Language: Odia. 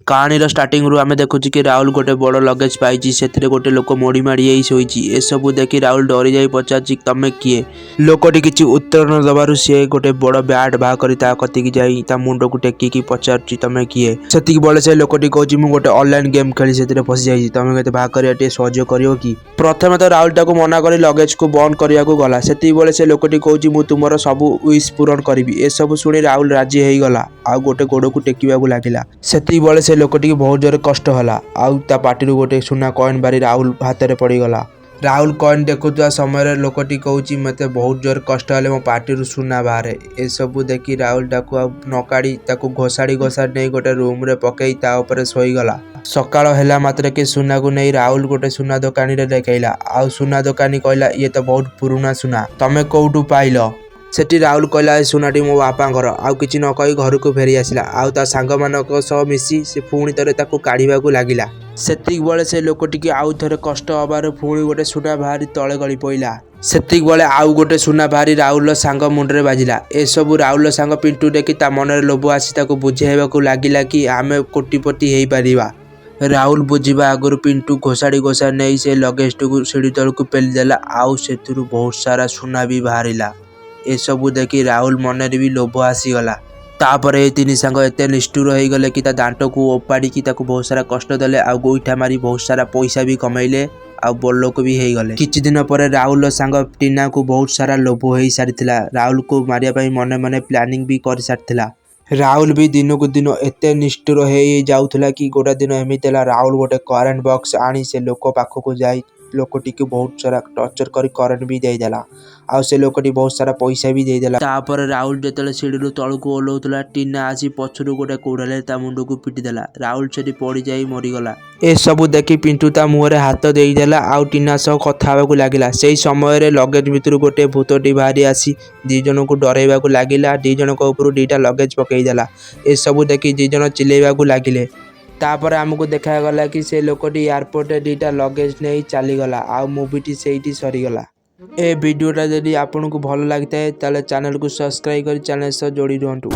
କାହାଣୀର ଷ୍ଟାର୍ଟିଂରୁ ଆମେ ଦେଖୁଛୁ କି ରାହୁଲ ଗୋଟେ ବଡ଼ ଲଗେଜ ପାଇଛି। ସେଥିରେ ଗୋଟେ ଲୋକ ମୋଡ଼ି ମାଡ଼ି ହେଇ ଶୋଇଛି। ଏସବୁ ଦେଖି ରାହୁଲ ଡରିଯାଇ ପଚାରୁଛି, "ତମେ କିଏ?" ଲୋକଟି କିଛି ଉତ୍ତର ନ ଦେବାରୁ ସିଏ ଗୋଟେ ବଡ଼ ବ୍ୟାଟ୍ ବାହାର କରି ତା କତିକି ଯାଇ ତା ମୁଣ୍ଡକୁ ଟେକିକି ପଚାରୁଛି, "ତମେ କିଏ?" ସେତିକି ବେଳେ ସେ ଲୋକଟି କହୁଛି, "ମୁଁ ଗୋଟେ ଅନଲାଇନ୍ ଗେମ୍ ଖେଳି ସେଥିରେ ଫସିଯାଇଛି। ତମେ କେତେ ବାହାର କରିବା ଟିକେ ସହଯୋଗ କରିବ କି?" ପ୍ରଥମେ ତ ରାହୁଲ ତାକୁ ମନା କରି ଲଗେଜକୁ ବନ୍ଦ କରିବାକୁ ଗଲା। ସେତିକି ବେଳେ ସେ ଲୋକଟି କହୁଛି, "ମୁଁ ତୁମର ସବୁ ୱିଶ୍ ପୂରଣ କରିବି।" ଏସବୁ ଶୁଣି ରାହୁଲ ରାଜି ହେଇଗଲା ଆଉ ଗୋଟେ ଗୋଡ଼କୁ ଟେକିବାକୁ ଲାଗିଲା। ସେତିକି ବେଳେ ସେ ଲୋକଟିକି ବହୁତ ଜୋରେ କଷ୍ଟ ହେଲା ଆଉ ତା ପାଟିରୁ ଗୋଟେ ସୁନା କଏନ୍ ବାହାରି ରାହୁଲ ହାତରେ ପଡ଼ିଗଲା। ରାହୁଲ କଏନ୍ ଦେଖୁଥିବା ସମୟରେ ଲୋକଟି କହୁଛି, "ମୋତେ ବହୁତ ଜୋରେ କଷ୍ଟ ହେଲେ ମୋ ପାଟିରୁ ସୁନା ବାହାରେ।" ଏସବୁ ଦେଖି ରାହୁଲ ତାକୁ ଆଉ ନ କାଢ଼ି ତାକୁ ଘୋଷାଡ଼ି ଘୋଷାଡ଼ି ନେଇ ଗୋଟେ ରୁମ୍ରେ ପକେଇ ତା ଉପରେ ଶୋଇଗଲା। ସକାଳ ହେଲା ମାତ୍ରକେ ସୁନାକୁ ନେଇ ରାହୁଲ ଗୋଟେ ସୁନା ଦୋକାନୀରେ ଦେଖେଇଲା। ଆଉ ସୁନା ଦୋକାନୀ କହିଲା, "ଇଏ ତ ବହୁତ ପୁରୁଣା ସୁନା, ତମେ କୋଉଠୁ ପାଇଲ?" ସେଠି ରାହୁଲ କହିଲା, "ଏ ସୁନାଟି ମୋ ବାପାଙ୍କର।" ଆଉ କିଛି ନ କହି ଘରକୁ ଫେରି ଆସିଲା। ଆଉ ତା ସାଙ୍ଗମାନଙ୍କ ସହ ମିଶି ସେ ପୁଣି ଥରେ ତାକୁ କାଢ଼ିବାକୁ ଲାଗିଲା। ସେତିକି ବେଳେ ସେ ଲୋକଟିକି ଆଉ ଥରେ କଷ୍ଟ ହବାରୁ ପୁଣି ଗୋଟେ ସୁନା ବାହାରି ତଳେ ଗଳି ପଇଲା। ସେତିକି ବେଳେ ଆଉ ଗୋଟେ ସୁନା ବାହାରି ରାହୁଲର ସାଙ୍ଗ ମୁଣ୍ଡରେ ବାଜିଲା। ଏସବୁ ରାହୁଲର ସାଙ୍ଗ ପିଣ୍ଟୁ ଦେଖି ତା ମନରେ ଲୋଭ ଆସି ତାକୁ ବୁଝେଇବାକୁ ଲାଗିଲା କି ଆମେ କୋଟିପତି ହେଇପାରିବା। ରାହୁଲ ବୁଝିବା ଆଗରୁ ପିଣ୍ଟୁ ଘୋଷାଡ଼ି ଘୋଷାଡ଼ି ନେଇ ସେ ଲଗେଜଟିକୁ ସିଡ଼ି ତଳକୁ ପେଲିଦେଲା ଆଉ ସେଥିରୁ ବହୁତ ସାରା ସୁନା ବି ବାହାରିଲା। ଏସବୁ ଦେଖି ରାହୁଲ ମନରେ ବି ଲୋଭ ଆସିଗଲା। ତାପରେ ଏ ତିନି ସାଙ୍ଗ ଏତେ ନିଷ୍ଠୁର ହେଇଗଲେ କି ତା ଦାନ୍ତକୁ ଓପାଡ଼ିକି ତାକୁ ବହୁତ ସାରା କଷ୍ଟ ଦେଲେ ଆଉ ଗୋଇଠା ମାରି ବହୁତ ସାରା ପଇସା ବି କମେଇଲେ ଆଉ ବଡ଼ଲୋକ ବି ହେଇଗଲେ। କିଛି ଦିନ ପରେ ରାହୁଲର ସାଙ୍ଗ ଟିନାକୁ ବହୁତ ସାରା ଲୋଭ ହେଇସାରିଥିଲା। ରାହୁଲକୁ ମାରିବା ପାଇଁ ମନେ ମନେ ପ୍ଲାନିଂ ବି କରିସାରିଥିଲା। ରାହୁଲ ବି ଦିନକୁ ଦିନ ଏତେ ନିଷ୍ଠୁର ହେଇ ହେଇ ଯାଉଥିଲା କି ଗୋଟେ ଦିନ ଏମିତି ହେଲା, ରାହୁଲ ଗୋଟେ କରେଣ୍ଟ ବକ୍ସ ଆଣି ସେ ଲୋକ ପାଖକୁ ଯାଇ ଲୋକଟିକୁ ବହୁତ ସାରା ଟର୍ଚର କରି କରେଣ୍ଟ ବି ଦେଇଦେଲା ଆଉ ସେ ଲୋକଟି ବହୁତ ସାରା ପଇସା ବି ଦେଇଦେଲା। ତାପରେ ରାହୁଲ ଯେତେବେଳେ ସିଡ଼ିରୁ ତଳକୁ ଓହ୍ଲଉଥିଲା, ଟିନା ଆସି ପଛରୁ ଗୋଟେ କୋଡ଼ାରେ ତା ମୁଣ୍ଡକୁ ପିଟିଦେଲା। ରାହୁଲ ସେଠି ପଡ଼ିଯାଇ ମରିଗଲା। ଏସବୁ ଦେଖି ପିଣ୍ଟୁ ତା ମୁହଁରେ ହାତ ଦେଇଦେଲା ଆଉ ଟିନା ସହ କଥା ହେବାକୁ ଲାଗିଲା। ସେଇ ସମୟରେ ଲଗେଜ ଭିତରୁ ଗୋଟେ ଭୂତଟି ବାହାରି ଆସି ଦି ଜଣଙ୍କୁ ଡରେଇବାକୁ ଲାଗିଲା। ଦି ଜଣଙ୍କ ଉପରୁ ଦିଟା ଲଗେଜ ପକେଇଦେଲା। ଏସବୁ ଦେଖି ଦି ଜଣ ଚିଲେଇବାକୁ ଲାଗିଲେ। ତାପରେ ଆମକୁ ଦେଖାଗଲା କି ସେ ଲୋକଟି ଏୟାରପୋର୍ଟରେ ଦିଟା ଲଗେଜ ନେଇ ଚାଲିଗଲା ଆଉ ମୁଭିଟି ସେଇଠି ସରିଗଲା। ଏ ଭିଡ଼ିଓଟା ଯଦି ଆପଣଙ୍କୁ ଭଲ ଲାଗିଥାଏ, ତାହେଲେ ଚ୍ୟାନେଲକୁ ସବସ୍କ୍ରାଇବ୍ କରି ଚ୍ୟାନେଲ ସହ ଯୋଡ଼ି ରୁହନ୍ତୁ।